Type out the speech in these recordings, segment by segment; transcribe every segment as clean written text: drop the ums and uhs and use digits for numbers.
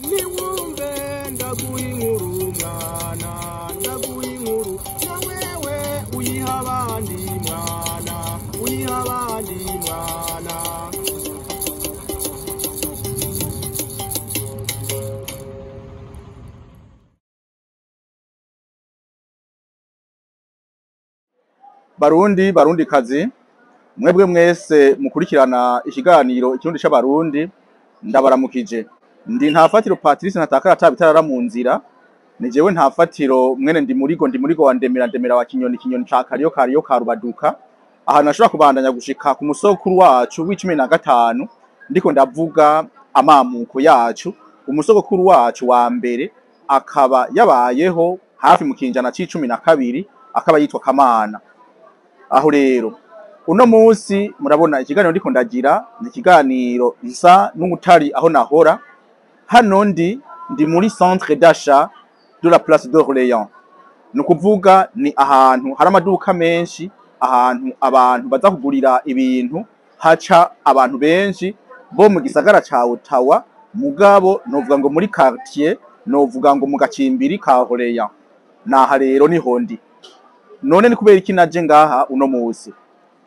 Niwumve ndaguha inkuru mwana, ndaguha inkuru na wewe uyiha abandi mwana, uyiha abandi mwana. Barundi, barundi kazi, mwebwe mwese mukurikirana ikiganiro Ikirundi c'Abarundi, ndabaramukije. Ndi Ntafatiro Patrice, ntatakara atabitarara mu nzira. Ni jewe Ntafatiro mwene Ndimurigo, Ndimurigo wa Ndemera, Ndemera wa Kinyoni, Kinyoni ca Kariyo, Kariyo ka Rubaduka. Ahantu ashobora kubandanya gushika ku musokuru wacu w'15, ndiko ndavuga amamuko yacu. Umusokuru wacu wa mbere akaba yabayeho hafi mu kinjana c'12, akaba yitwa Kamana. Aho rero uno munsi murabona ikiganiro ndiko ndagira ni ikiganiro nsa n'utari aho nahora. Hano ndi muri centre d'achat de la place d'Orléans, ni ukuvuga ni ahantu hari amaduka menshi, ahantu abantu baza kugurira ibintu, haca abantu benshi bo mu gisagara ca Ottawa, mugabo novuga ngo muri quartier, novuga ngo mu gacimbiri ka Orléans. Naha rero niho ndi. None ni kubera iki naje ngaha uno munsi?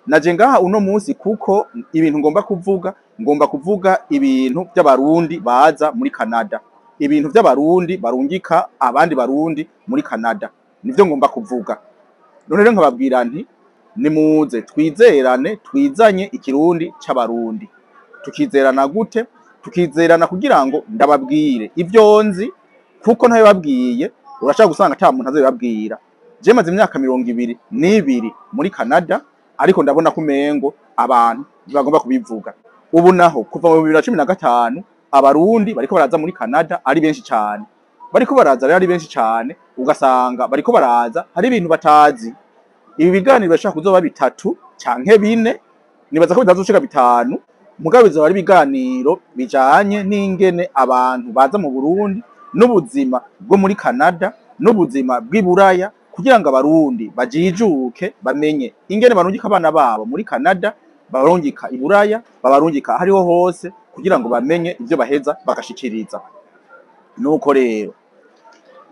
Naje ngaha uno munsi kuko ibintu ngomba kuvuga, ngomba kuvuga ibintu by'Abarundi baza muri Canada, ibintu by'Abarundi barungika abandi Barundi muri Canada, nivyo ngomba kuvuga. None rero nkababwira nti nimuze twizerane, twizanye Ikirundi c'Abarundi. Tukizerana gute? Tukizerana kugira ngo ndababwire ivyo nzi, kuko ntabibabwiye urashaka gusanga ata muntu azobibabwira. Je maze imyaka 22 muri Canada, ariko ndabona ko umengo abantu ntibagomba kubivuga. Ubu naho kuva mu 2015 Abarundi bariko baraza muri Canada ari benshi cane, bariko baraza rero ari benshi cane, ugasanga bariko baraza hari ibintu batazi. Ibi biganiro bashaka kuzoba bitatu canke bine, nibaza ko bitazoshika 5, mugabo bizoba ari ibiganiro bijanye n'ingene abantu baza mu Burundi n'ubuzima bwo muri Canada n'ubuzima bw'i Buraya, kugira ngo Abarundi bajijuke, bamenye ingene barungika abana babo muri Canada, babarungika i Buraya, babarungika hariho hose, kugira ngo bamenye ivyo baheza bagashikiriza. Nuko rero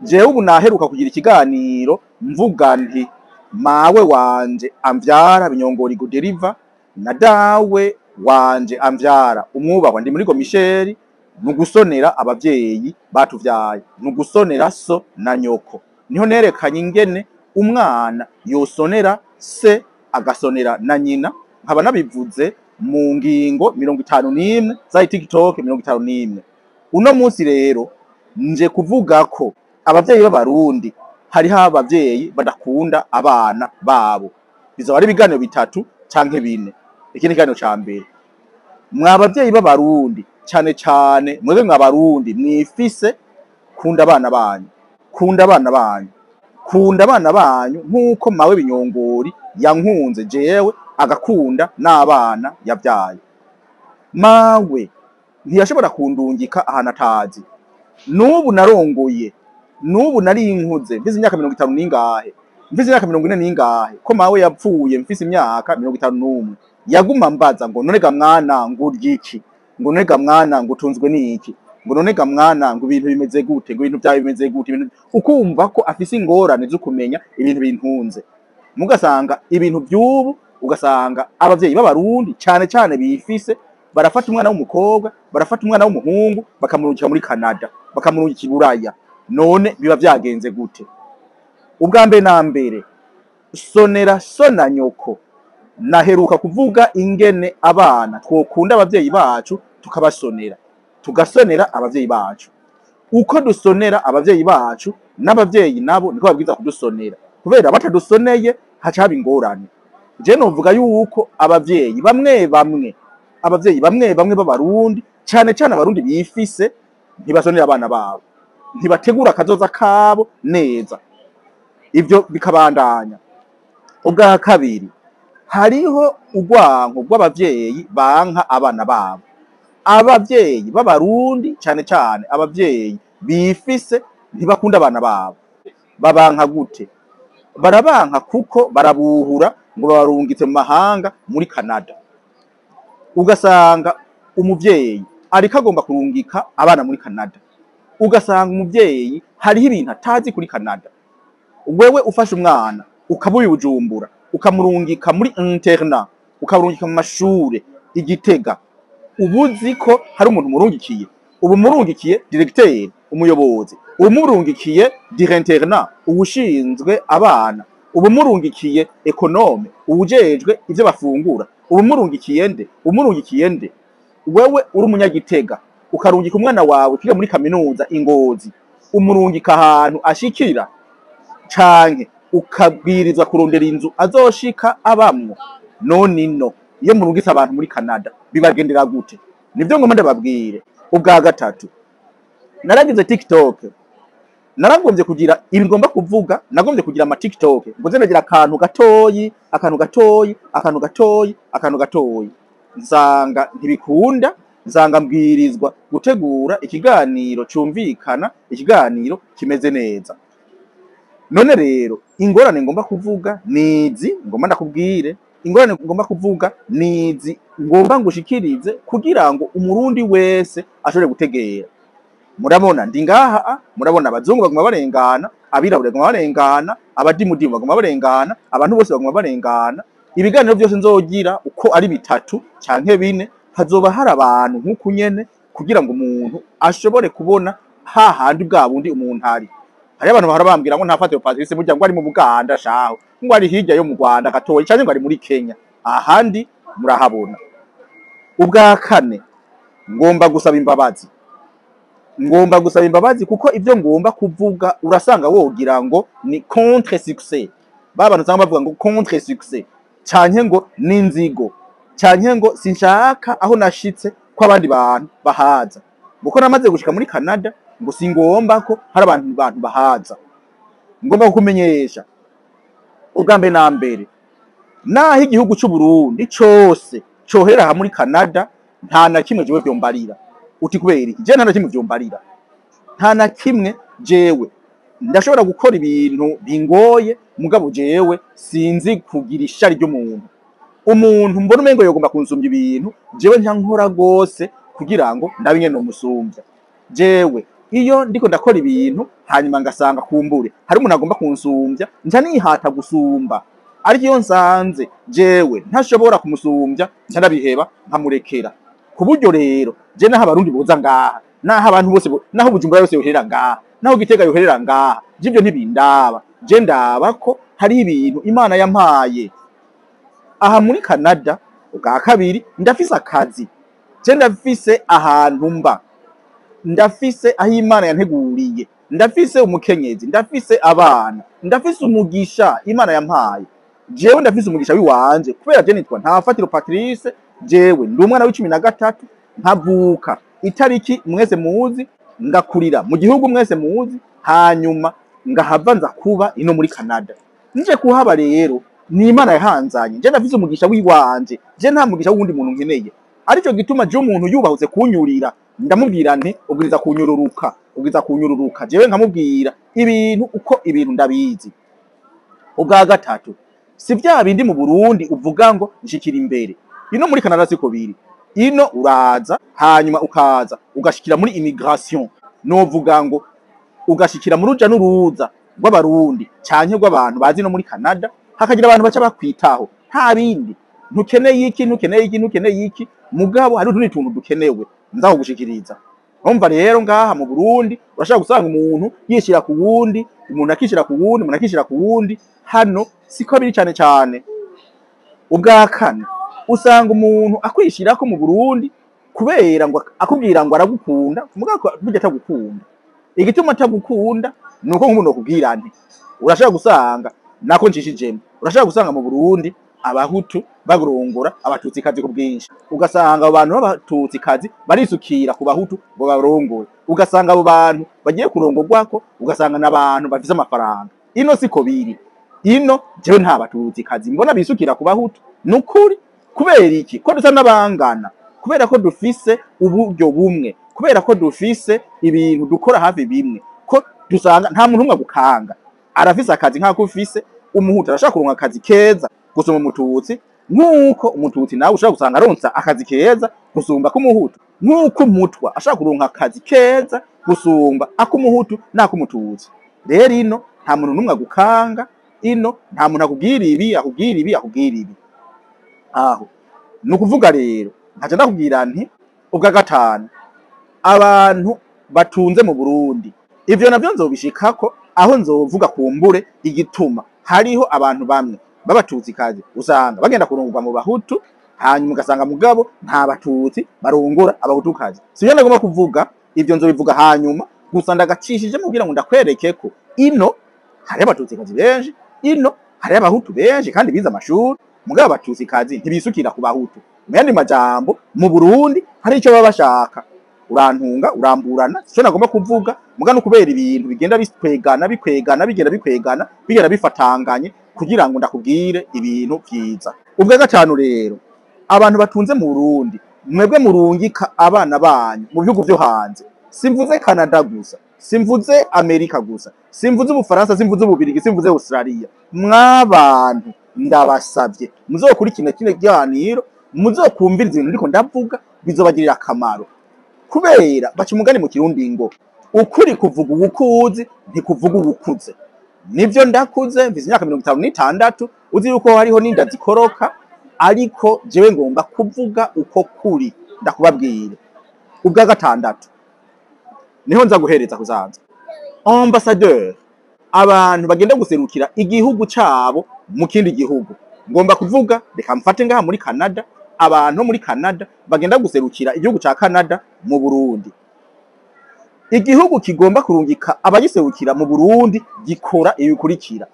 jewe ubu naheruka kugira ikiganiro mvuga nti mawe wanje amvyara Binyongori Goderiva na dawe wanje amvyara umwubahwa Ndimurigo Michel, nugusonera abavyeyi batuvyaye, nugusonera so na nyoko. Niho nerekanye ingene umwana yosonera se agasonera na nyina, nkaba nabivuze mu ngingo 51 za TikTok 51. Uno munsi rero nje kuvuga ko abavyeyi b'Abarundi, hariho abavyeyi badakunda abana babo. Bizoba ari ibiganiro bitatu canke bine. Iki ni ikiganiro ca mbere. Mwa bavyeyi b'Abarundi, cane cane mwebwe mwa Barundi mwifise, kunda abana banyu, kunda abana banyu, kunda abana banyu nk'uko mawe Binyongori yankunze jewe, agakunda n'abana yavyaye. Mawe ntiyashobora kundungika ahantu atazi. N'ubu narongoye, n'ubu nari nkuze, mfise imyaka 50 n'ingahe, mfise imyaka 40 n'ingahe, ko mawe yapfuye mfise imyaka 51, yaguma mbaza ngo none ga mwana ngo urya iki, ngo none ga mwana ngo utunzwe n'iki, ngo none ga mwana ngo ibintu bimeze gute, ngo ibintu vyawe bimeze gute, ibintu ukumva ko afise ingorane zo kumenya ibintu bintunze. Mugasanga ibintu vy'ubu, ugasanga abavyeyi b'Abarundi cane cane bifise barafata umwana w'umukobwa, barafata umwana w'umuhungu, bakamurungika muri Canada, bakamurungika i Buraya. None biba vyagenze gute? Ubwa mbere na mbere, sonera so na nyoko. Naheruka kuvuga ingene abana twokunda abavyeyi bacu, tukabasonera, tugasonera abavyeyi bacu. Uko dusonera abavyeyi bacu, n'abavyeyi nabo niko babwiza kudusonera, kubera batadusoneye haca haba ingorane. Je novuga yuko abavyeyi bamwe bamwe, abavyeyi bamwe bamwe b'Abarundi, cane cane Abarundi bifise, ntibasonera abana babo, ntibategura akazoza kabo neza. Ivyo bikabandanya. Ubwa kabiri, hariho urwanko rw'abavyeyi banka abana babo. Abavyeyi b'Abarundi, cane cane abavyeyi bifise, ntibakunda abana babo. Babanka gute? Barabanka kuko barabuhura ngo babarungitse mu mahanga muri Canada. Ugasanga umuvyeyi ariko agomba kurungika abana muri Canada, Ugasanga umuvyeyi hariho ibintu atazi kuri Canada. Wewe ufashe umwana ukaba Bujumbura, ukamurungika muri internat, ukamurungika mu mashure i Gitega, ubuzi ko hari umuntu umurungikiye. Ubu murungikiye directeur, umuyobozi, ubu murungikiye directeur uwushinzwe abana, ubu murungikiye économe uwujejwe ivyo bafungura, ubu murungikiye nde, umurungikiye nde? Wewe uri umunyagitega, ukarungika umwana wawe kwiga muri kaminuza i Ngozi, umurungika ahantu ashikira, canke ukabwirizwa kurondera inzu azoshika abamwo? None ino iyo murungitse abantu muri Canada bibagendera gute? Nivyo ngomba ndababwire. Ubwa gatatu, naragize TikTok, naragombye kugira ibi ngomba kuvuga, nagombye kugira ama TikTok ngo nze ndagira akantu gatoyi, akantu gatoyi, akantu gatoyi, akantu gatoyi, nsanga ntibikunda, nsanga mbwirizwa gutegura ikiganiro cumvikana, ikiganiro kimeze neza. None rero ingorane ngomba kuvuga nizi, ngomba ndakubwire ingorane ngomba kuvuga nizi, ngomba ngushikirize kugira ngo umurundi wese ashobore gutegera. Murabona ndi ngaha, murabona abazungu baguma barengana, abirabura baguma barengana, abadimudimu baguma barengana, abantu bose baguma barengana. Ibiganiro byose nzogira uko ari bitatu canke bine, hazoba hari abantu nk'uku nyene, kugira ngo umuntu ashobore kubona hahandi bwa bundi umuntu ari. Hariho abantu bahora bambwira ngo ntafatiro Patrice burya ngo ari mu Buganda shaho, ngo ari hirya yo mu Rwanda gatoyi, canke ngo ari muri Kenya. Ahandi murahabona. Ubwa kane, ngomba gusaba imbabazi. Ngomba gusaba imbabazi kuko ibyo ngomba kuvuga urasanga wogira ngo ni contre succès. Ba bantu usanga bavuga ngo contre succès, canke ngo n'inzigo, canke ngo sinshaka aho nashitse ko abandi bantu bahaza. Kuko namaze gushika muri Canada, ngo singomba ko hari abantu bahaza. Ngomba kukumenyesha ubwa mbere na mbere, naho igihugu c'u Burundi cose cohera aha muri Canada, nta na kimwe jewe vyombarira. Uti kubera iki? Je nta na kimwe vyombarira, nta na kimwe. Jewe ndashobora gukora ibintu bingoye, mugabo jewe sinzi kugira ishari ry'umuntu. Umuntu mbona umengo yogomba kunsumbya ibintu, jewe nca nkora gose kugira ngo ndabe ingene nomusumbya. Jewe iyo ndiko ndakora ibintu, hanyuma ngasanga kumbure hari umuntu agomba kunsumbya, nca nihata gusumba. Ariko iyo nsanze jewe ntashobora kumusumbya, nca ndabiheba nkamurekera. Ku buryo rero je naho abarundi boza ngaha, naho abantu bose naho Bujumbura yose yoherera ngaha, naho Gitega yoherera ngaha, je ivyo ntibindaba. Je ndaba ko hari ibintu Imana yampaye aha muri Canada. Ubwa kabiri, ndafise akazi, je ndafise ahantu mba, ndafise aho Imana yanteguriye, ndafise umukenyezi, ndafise abana, ndafise umugisha Imana yampaye. Jewe ndafise umugisha wiwanje kubera je nitwa Ntafatiro Patrice. Jewe ndi umwana w'13, nkavuka itariki mwese muzi, ngakurira mu gihugu mwese muzi, hanyuma ngahava nza kuba ino muri Canada. Nje kuhaba rero ni Imana yahanzanye. Je ndafise umugisha wiwanje, je nta mugisha w'uwundi muntu nkeneye. Arico gituma je umuntu yubahutse kunyurira, ndamubwira nti ubwiza kunyururuka, ubwiza kunyururuka. Jewe nkamubwira ibintu uko ibintu ndabizi. Ubwa gatatu, si vya bindi mu Burundi uvuga ngo nshikira imbere. Ino muri Canada siko biri. Ino uraza, hanyuma ukaza ugashikira muri immigration, novuga ngo ugashikira mu ruja n'uruza rw'abarundi canke rw'abantu bazi no muri Canada, hakagira abantu baca bakwitaho. Nta bindi, ntukeneye iki, ntukeneye iki, ntukeneye iki, mugabo hari utundi tuntu dukenewe nza kugushikiriza. Urumva rero ngaha mu Burundi urashobora gusanga umuntu yishira ku wundi, umuntu akishira ku wundi, umuntu akishira ku wundi. Hano siko biri cane cane. Ubwa kane, usanga umuntu akwishirako mu Burundi kubera ngo akubwira ngo aragukunda, mugabo burya atagukunda. Igituma atagukunda nuko nk'umuntu akubwira nti urashobora gusanga nako ncishijemo, urashobora gusanga mu Burundi abahutu bagurongora abatutsikazi ku bwinshi, ugasanga abo bantu b'abatutsikazi barisukira ku bahutu ngo barongore, ugasanga abo bantu bagiye kurongorwako ugasanga n'abantu bafise amafaranga. Ino siko biri. Ino jewe nta batutsikazi mbona bisukira ku bahutu, nukuri. Kubera iki? Ko dusa n'abangana, kubera ko dufise uburyo bumwe, kubera ko dufise ibintu dukora hafi bimwe, ko dusanga nta muntu umwe agukanga, arafise akazi nk'ako ufise. Umuhutu arashaka kuronka akazi keza gusoma umututsi. Nk'uko umututsi nawe ushobora gusanga aronsa akazi keza gusumba ak'umuhutu, nk'uko umutwa ashobora kuronka akazi keza gusumba ak'umuhutu n'ak'umututsi. Rero ino nta muntu n'umwe agukanga, ino nta muntu akubwira ibi, akubwira ibi, akubwira ibi. Aho ni ukuvuga rero nkaca ndakubwira nti ubwa gatanu, abantu batunze mu Burundi, ivyo navyo nzobishikako aho nzovuga kumbure igituma hariho abantu bamwe b'abatutsikazi usanga bagenda kurongorwa mu bahutu, hanyuma ugasanga mugabo nta batutsi barongora abahutukazi. Sivyo nagomba kuvuga, ivyo nzobivuga hanyuma, gusa ndagacishije kugira ngo ndakwereke ko ino hariho abatutsikazi benshi, ino hariho abahutu benshi kandi bize amashuri, mugabo abatutsikazi ntibisukira ku bahutu. Mu yandi majambo, mu Burundi hari ico baba bashaka. Urantunga, uramburana, sico nagomba kuvuga, muga no kubera ibintu bigenda bikwegana bikwegana bigenda bikwegana bigenda bifatanganye kugira ngo ndakubwire ibintu vyiza. Ubwa gatanu rero, abantu batunze mu Burundi, mwebwe murungika abana banyu mu bihugu vyo hanze, simvuze Canada gusa, simvuze Amerika gusa, simvuze Ubufaransa, simvuze Ububirigi, simvuze Australia, mwabantu ndabasavye muzokurikirana kino kiganiro, muzokumviriza ibintu ndiko ndavuga, bizobagirira akamaro. Kubera baca umugani mu Kirundi ngo ukuri kuvuga uwukuzi ntikuvuga uwukuze. Nivyo ndakuze, mfise imyaka 56, uzi yuko hariho n'inda zikoroka, ariko jewe ngomba kuvuga uko kuri, ndakubabwire. Ubwa gatandatu niho nza guhereza kuzaza ambassadeur, abantu bagenda guserukira igihugu cabo mu kindi gihugu. Ngomba kuvuga, reka mfate ngaha muri Canada, abantu muri Canada bagenda guserukira igihugu ca Canada mu Burundi. Igihugu kigomba kurungika abagiserukira mu Burundi gikora ibikurikira.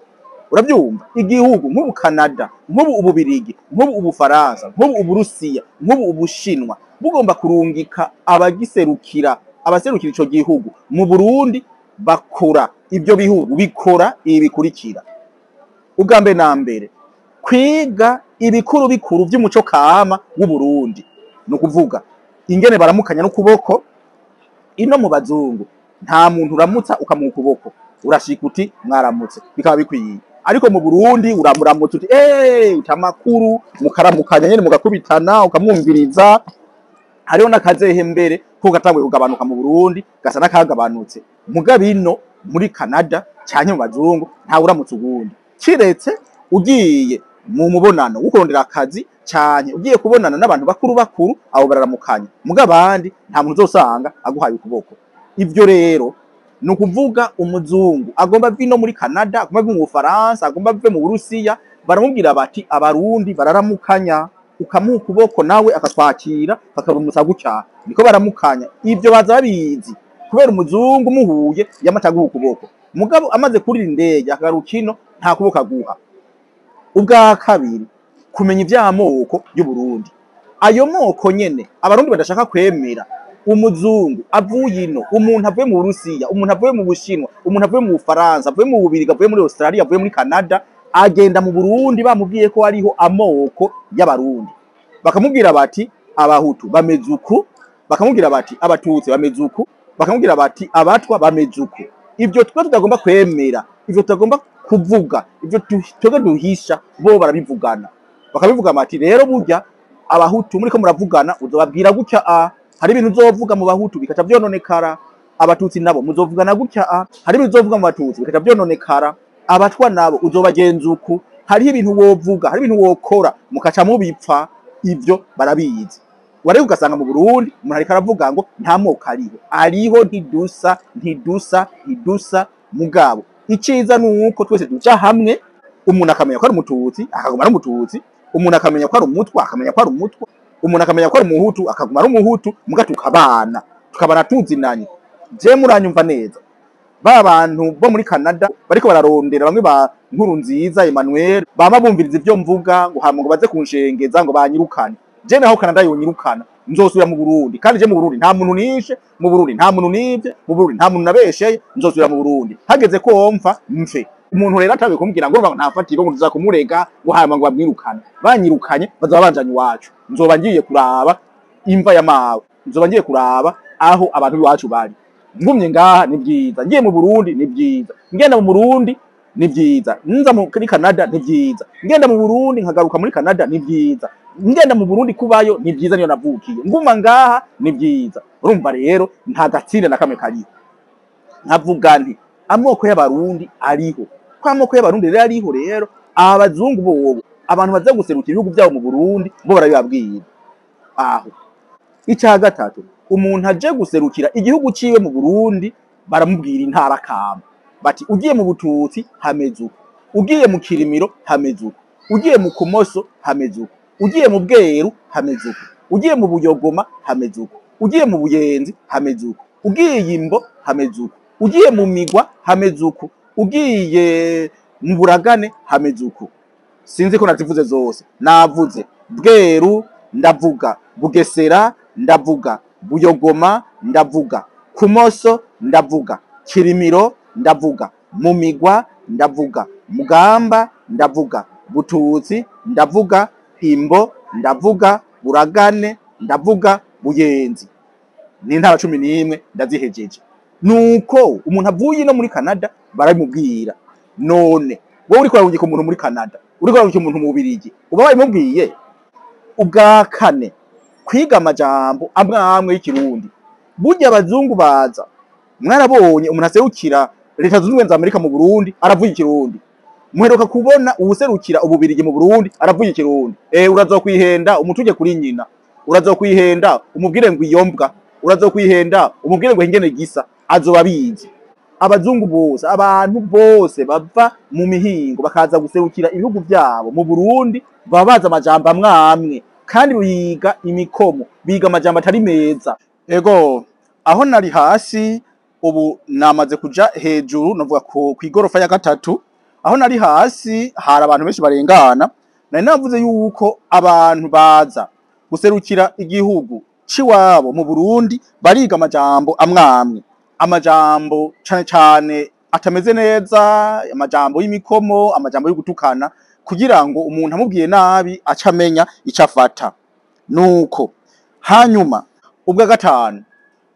Urabyumva? Igihugu nk'ubu Canada, nk'ubu Ububirigi, nk'ubu Ubufaransa, nk'ubu Uburusiya, nk'ubu Ubushinwa, bugomba kurungika abagiserukira, abaserukira ico gihugu mu Burundi, bakora ibyo bihugu bikora ibi bikurikira. Ubwa mbere na mbere, kwiga ibikuru bikuru vy'umuco kama w'Uburundi, ni ukuvuga ingene baramukanya n'ukuboko. Ino mu bazungu nta muntu uramutsa ukamuha ukuboko, urashika uti mwaramutse bikaba bikwiye. Ariko mu Burundi uramuramutsa uti uti amakuru, mukaramukanya nyene mugakubitana, ukamwumviriza. Hariho n'akazehe mbere ko gatanguye kugabanuka mu Burundi, gasa n'akagabanutse. Mugabo ino muri Canada canke mu bazungu ntawe uramutsa uwundi, kiretse ugiye mu mubonano wo kurondera akazi canke ugiye kubonana n'abantu bakuru bakuru, abo bararamukanya. Mugabo abandi nta muntu uzosanga aguhaye ukuboko. Ivyo rero ni ukuvuga umuzungu agomba ave ino muri Canada, agomba ave mu Bufaransa, agomba ave mu Burusiya, baramubwira bati abarundi bararamukanya, ukamuha ukuboko nawe akatwakira, bakaramutsa gutya, niko baramukanya. Ivyo baza babizi kubera umuzungu muhuye yamata aguha ukuboko, mugabo amaze kurira indege akagaruka ino nta kuboko aguha. Ubwa kabiri, kumenya ivy'amoko y'Uburundi. Ayo moko nyene abarundi badashaka kwemera. Umuzungu avuye ino, umuntu avuye mu Burusiya, umuntu avuye mu Bushinwa, umuntu avuye mu Bufaransa, avuye mu Bubirigi, avuye muri Australia, avuye muri Canada, agenda mu Burundi bamubwiye ko hariho amoko y'abarundi. Bakamubwira bati abahutu bameze uku, bakamubwira bati abatutsi bameze uku, bakamubwira bati abatwa bameze uku. Ivyo twe tutagomba kwemera, ivyo tutagomba kuvuga, ivyo twebwe duhisha, bo barabivugana. Bakabivuga bati rero burya abahutu muriko muravugana uzobabwira gutya a, hari ibintu uzovuga mu bahutu bikaca vyononekara, abatutsi nabo muzovugana gutya a, hari ibintu uzovuga mu batutsi bikaca vyononekara, abatwa nabo uzobagenza uku, hariho ibintu wovuga, hari ibintu wokora mukaca mubipfa. Ivyo barabizi. Wariko ugasanga mu Burundi umuntu ariko aravuga ngo nta moko ariho, ariho, ntidusa, ntidusa, ntidusa. Mugabo iciza nuko twese duca hamwe, umuntu akamenya ko ari umututsi akaguma ari umututsi, umuntu akamenya ko ari umutwa akamenya ko ari umutwa, umuntu akamenya ko ari umuhutu akaguma ari umuhutu, muga tukabana, tukabana tuzinanye. Je muranyumva neza, ba bantu bo muri Canada bariko bararondera bamwe ba nkuru nziza Emmanuel, bama bumviriza ivyo mvuga ngo hama ngo baze kunshengeza ngo banyirukane. Je naho Canada yonyirukana nzosubira mu Burundi, kandi je mu Burundi nta muntu nishe, mu Burundi nta muntu nivye, mu Burundi nta muntu nabesheye, nzosubira mu Burundi. Hageze ko mfa mfe. Umuntu rero atabe kumbwira ngo ntafatire ngo tuza kumurega ngo hama ngo bamwirukane. Banyirukanye bazaba banjanye iwacu, nzoba ngiye kuraba imva ya mawe, nzoba ngiye kuraba aho abantu b'iwacu bari. Ngumye ngaha ni byiza, ngiye mu Burundi ni byiza, ngenda mu Burundi ni vyiza, nza muri Canada ni vyiza, ngenda mu Burundi nkagaruka muri Canada ni vyiza, ngenda mu Burundi kubayo ni vyiza, niyo navukiye, nguma ngaha ni vyiza. Urumva rero nta gatsinde na kamwe kariho. Nkavuga nti amoko y'Abarundi ariho, ko amoko y'Abarundi rero ariho, rero abazungu bobo abantu baza guserukira ibihugu byabo mu Burundi bo barabibabwira. Aho ica gatatu, umuntu aje guserukira igihugu ciwe mu Burundi baramubwira intara kama, bati ugiye mu Bututsi hameze uko, ugiye mu Kirimiro hameze uko, ugiye mu Kumoso hameze uko, ugiye mu Bweru hameze uko, ugiye mu Buyogoma hameze uko, ugiye mu Buyenzi hameze uko, ugiye Imbo hameze uko, ugiye mu Migwa hameze uko, ugiye mu Buragane hameze uko. Sinzi ko nazivuze zose. Navuze Bweru, ndavuga Bugesera, ndavuga Buyogoma, ndavuga Kumoso, ndavuga Kirimiro, ndavuga Mumigwa, ndavuga Mugamba, ndavuga Bututsi, ndavuga Imbo, ndavuga Buragane, ndavuga Buyenzi. Ni intara 11 ndazihejeje. Nuko umuntu avuye no muri Canada barabimubwira. None wowe uriko urarungika umuntu muri Canada, uriko urarungika umuntu mu Bubirigi, uba wabimubwiye? Ubwa kane, kwiga amajambo amwe amwe y'Ikirundi. Burya abazungu baza, mwarabonye umuntu aserukira Leta Zunze Ubumwe za Amerika mu Burundi aravuga Ikirundi. Muheruka kubona uwuserukira Ububirigi mu Burundi aravuga Ikirundi. Urazokwihenda umutuge kuri nyina, urazokwihenda umubwire ngo iyo mbwa, urazokwihenda umubwire ngo ingene gisa, azoba abizi. Abazungu bose, abantu bose bava mu mihingo bakaza guserukira ibihugu vyabo mu Burundi baba bazi amajambo amwe amwe, kandi biga imikomo, biga amajambo atari meza. Ego, aho nari hasi ubu namaze kuja hejuru, novuga ko kw'igorofa ya gatatu. Aho nari hasi hari abantu benshi barengana. Nari navuze yuko abantu baza guserukira igihugu ciwabo mu Burundi bariga amajambo amwe amwe, amajambo cane cane atameze neza, amajambo y'imikomo, amajambo yo gutukana, kugira ngo umuntu amubwiye nabi aca amenya ico afata. Nuko hanyuma ubwa gatanu,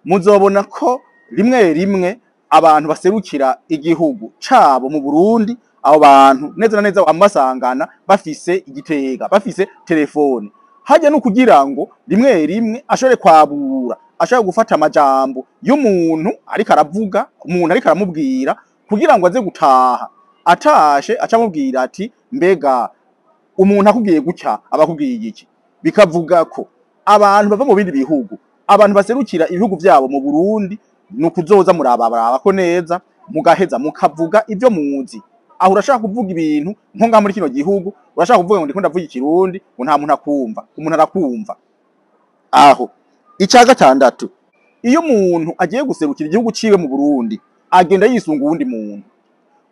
muzobona ko rimwe rimwe abantu baserukira igihugu cabo mu Burundi, abo bantu neza na neza amasangana bafise igitega, bafise telefone hajya, no kugira ngo rimwe rimwe ashobore kwabura, ashobore gufata amajambo y'umuntu ariko aravuga, umuntu ariko aramubwira, kugira ngo aze gutaha, atashe aca amubwira ati mbega umuntu akubwiye gutya aba akubwiye iki? Bikavuga ko abantu bava mu bindi bihugu, abantu baserukira ibihugu vyabo mu Burundi, ni ukuzoza murabaraba ko neza, mugaheza mukavuga ivyo muzi. Aho urashaka kuvuga ibintu nko ngaha muri kino gihugu, urashaka kuvuga ngo ndiko ndavuga Ikirundi, ngo nta muntu akumva. Umuntu arakumva. Aho ica gatandatu, iyo umuntu agiye guserukira igihugu ciwe mu Burundi agenda yisunga uwundi muntu.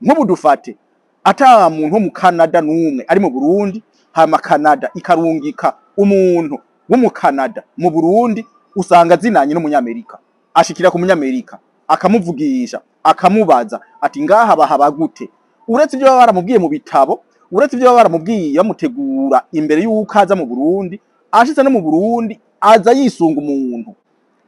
Nk'ubu dufate ata muntu wo mu Canada n'umwe ari mu Burundi, hama Canada ikarungika umuntu wo mu Canada mu Burundi, usanga azinanye n'Umunyamerika, ashikira ku Munyamerika akamuvugisha, akamubaza ati ngaha bahaba gute? Uretse ibyo baba baramubwiye mu bitabo, uretse ibyo baba baramubwiye bamutegura imbere y'uko aza mu Burundi, ashitse no mu Burundi aza yisunga umuntu.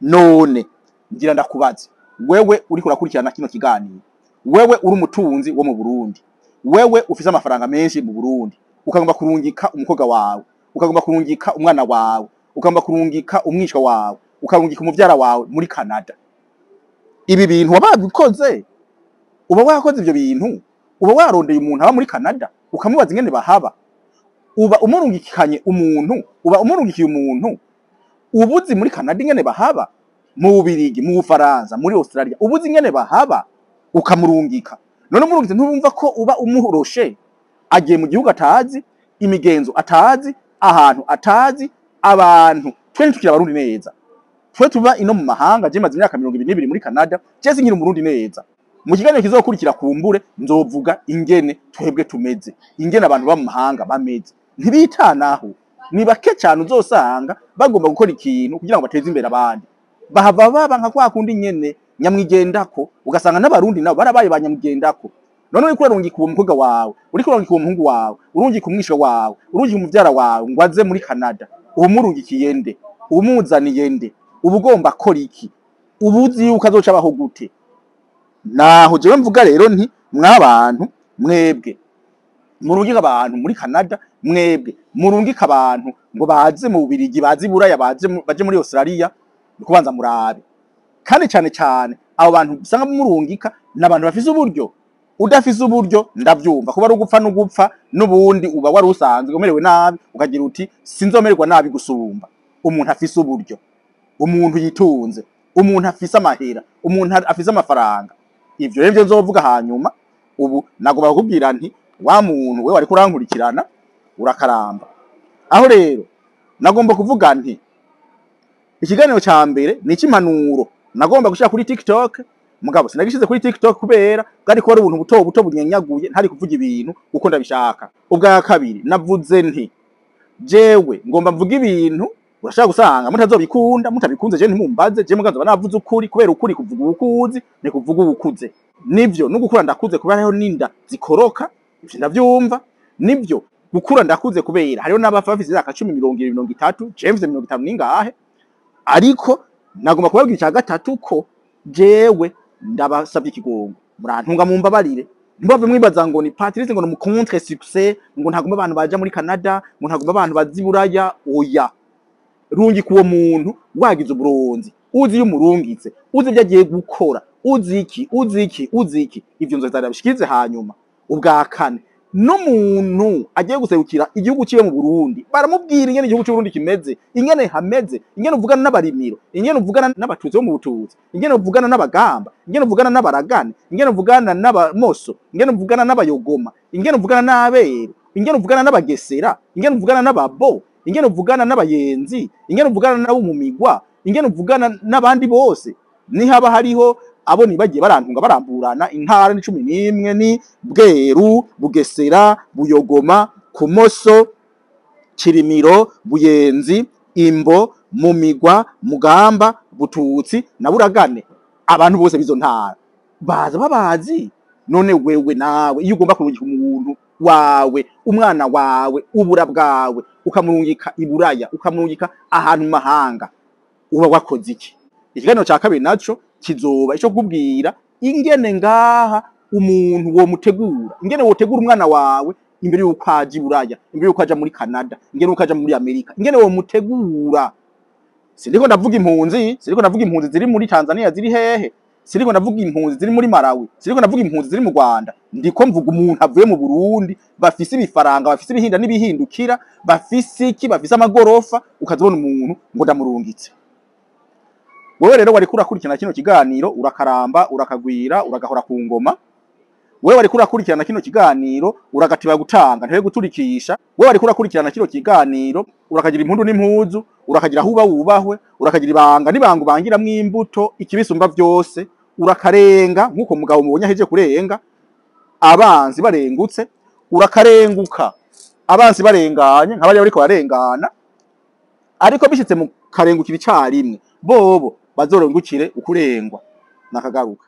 None ngira ndakubaze, wewe uriko urakurikirana kino kiganiro, wewe uri umutunzi wo mu Burundi, wewe ufise amafaranga menshi mu Burundi, ukagomba kurungika umukobwa wawe, ukagomba kurungika umwana wawe, ukagomba kurungika umwishwa wawe, ukarungika umuvyara wawe muri Canada, ibi bintu wababikoze? Uba wakoze ivyo bintu? Uba warondeye umuntu aba muri Canada ukamubaza ingene bahaba? Uba umurungikanye umuntu, uba umurungikiye umuntu ubuzi muri Canada ingene bahaba, mu Bubirigi, mu Bufaransa, muri Australia, ubuzi ingene bahaba, ukamurungika? None umurungitse, ntubumva ko uba umuhoroshe? Agiye mu gihugu atazi, imigenzo atazi, ahantu atazi, abantu. Twe ntitukiri Abarundi neza, twe tuba ino mu mahanga. Je maze imyaka 22 muri Canada, je sinkiri Umurundi neza. Mu kiganiro kizokurikira kumbure nzovuga ingene twebwe tumeze, ingene abantu ba mu mahanga bameze. Ntibitanaho, ni bake cyane uzosanga bagomba gukora ikintu kugira ngo bateze imbere abandi. Bahava baba nka kwa kundi nyene nyamwigendako, ugasanga n'Abarundi nabo barabaye ba nyamwigendako. None uriko urarungika uwo mukobwa wawe, uriko urarungika uwo muhungu wawe, urungika umwisha wawe, urungika umuvyara wawe ngo aze muri Canada, umurungikiye nde? Umuzaniye nde? Uba ugomba akora iki? Ubuzi yuko azoca abaho gute? Naho jewe mvuga rero nti mwabantu Mwebwe murungika abantu muri Canada, mwebwe murungika abantu ngo baze mu Bubirigi, baze i Buraya, baze baje muri Australia, ni kubanza murabe. Kandi cane cane abo bantu usanga murungika ni abantu bafise uburyo. Udafise uburyo ndavyumva, kuba ari ugupfa n'ugupfa, n'ubundi uba wari usanzwe umerewe nabi, ukagira uti sinzomererwa nabi gusumba umuntu afise uburyo, umuntu yitunze, umuntu afise amahera, umuntu afise amafaranga. Ivyo rero nivyo nzovuga hanyuma. Ubu nagomba kukubwira nti wa muntu we wariko urankurikirana, urakaramba. Aho rero nagomba kuvuga nti ikiganiro ca mbere ni ic'impanuro nagomba gushira kuri TikTok, mugabo sinagishize kuri TikTok kubera bwari kuba ari ubuntu buto buto bunyanyaguye, ntari kuvuga ibintu uko ndabishaka. Ubwa kabiri navuze nti jewe ngomba mvuga ibintu, urashaka gusanga mutazobikunda, mutabikunze je ntimumbaze, je muganza navuze ukuri, kubera ukuri kuvuga uwukuzi ni kuvuga uwukuze. Nivyo no gukura ndakuze, kubera hariho n'inda zikoroka, ivyo ndavyumva. Nivyo gukura ndakuze, kubera hariho n'abafa bafise imyaka 10, 20, 30, jewe mfise 50 n'ingahe. Ariko nagomba kubabwira icya gatatu ko jewe ndabasabye ikigongo, murantunga mumbabarire, ntibave mwibaza ngo ni Patrice ngo ni mu contre succès, ngo ntagomba abantu baja muri Canada, ngo ntagomba abantu baza i Buraya. Oya, rungika uwo muntu wagize uburonzi, uzi iyo umurungitse, uzi ibyo agiye gukora, uzi iki, uzi iki, uzi iki. Ivyo nzoza ndabishikirize hanyuma. Ubwa kane, n'umuntu agiye guserukira igihugu ciwe mu Burundi, baramubwira ingene igihugu c'Uburundi kimeze, ingene hameze, ingene uvugana n'abarimiro, ingene uvugana n'abatutsi bo mu Bututsi, ingene uvugana n'abagamba, ingene uvugana n'abaragane, ingene uvugana n'abamoso, ingene uvugana n'abayogoma, ingene uvugana n'aberu, ingene uvugana n'abagesera, ingene uvugana n'ababo, ingene uvugana n'abayenzi, ingene uvugana n'abo mu migwa, ingene uvugana n'abandi bose. Nihaba hariho abo nibagiye barantunga baramburana. Intara ni 11, ni Bweru, Bugesera, Buyogoma, Kumoso, Kirimiro, Buyenzi, Imbo, Mumigwa, Mugamba, Bututsi na Buragane. Abantu bose bizo ntara baza babazi. None wewe nawe iyo ugomba kurungika umuntu wawe, umwana wawe, ubura bwawe, ukamurungika i Buraya, ukamurungika ahantu mu mahanga, uba wakoze iki? Ikiganiro ca kabiri naco kizoba ico kukubwira ingene ngaha umuntu womutegura, ingene wotegura umwana wawe imbere yuko aja i Buraya, imbere yuko aja muri Canada, ingene yuko aja muri Amerika, ingene womutegura. Siniko ndavuga impunzi, siniko ndavuga impunzi ziri muri Tanzania, ziri hehe, siniko ndavuga impunzi ziri muri Malawi, siniko ndavuga impunzi ziri mu Rwanda. Ndiko mvuga umuntu avuye mu Burundi, bafise ibifaranga, bafise ibihinda n'ibihindukira, bafise iki, bafise amagorofa, ukazibona umuntu ngo ndamurungitse. Wewe rero wariko urakurikirana kino kiganiro, urakaramba, urakagwira, uragahora ku ngoma. Wewe wariko urakurikirana kino kiganiro, uragatiba gutanga, ntiwe guturikisha. Wewe wariko urakurikirana kino kiganiro, urakagira impundu n'impuzu, urakagira aho uba wubahwe, urakagira ibanga n'ibanga ubangiramwo imbuto. Ikibisumba vyose, urakarenga nk'uko mugabo mubonye aheje kurenga abansi barengutse, urakarenguka abansi barenganye nk'abari bariko barengana. Ariko bishitse mu karengukira icarimwe, bobo bazorengukire ukurengwa. Nakagaruka.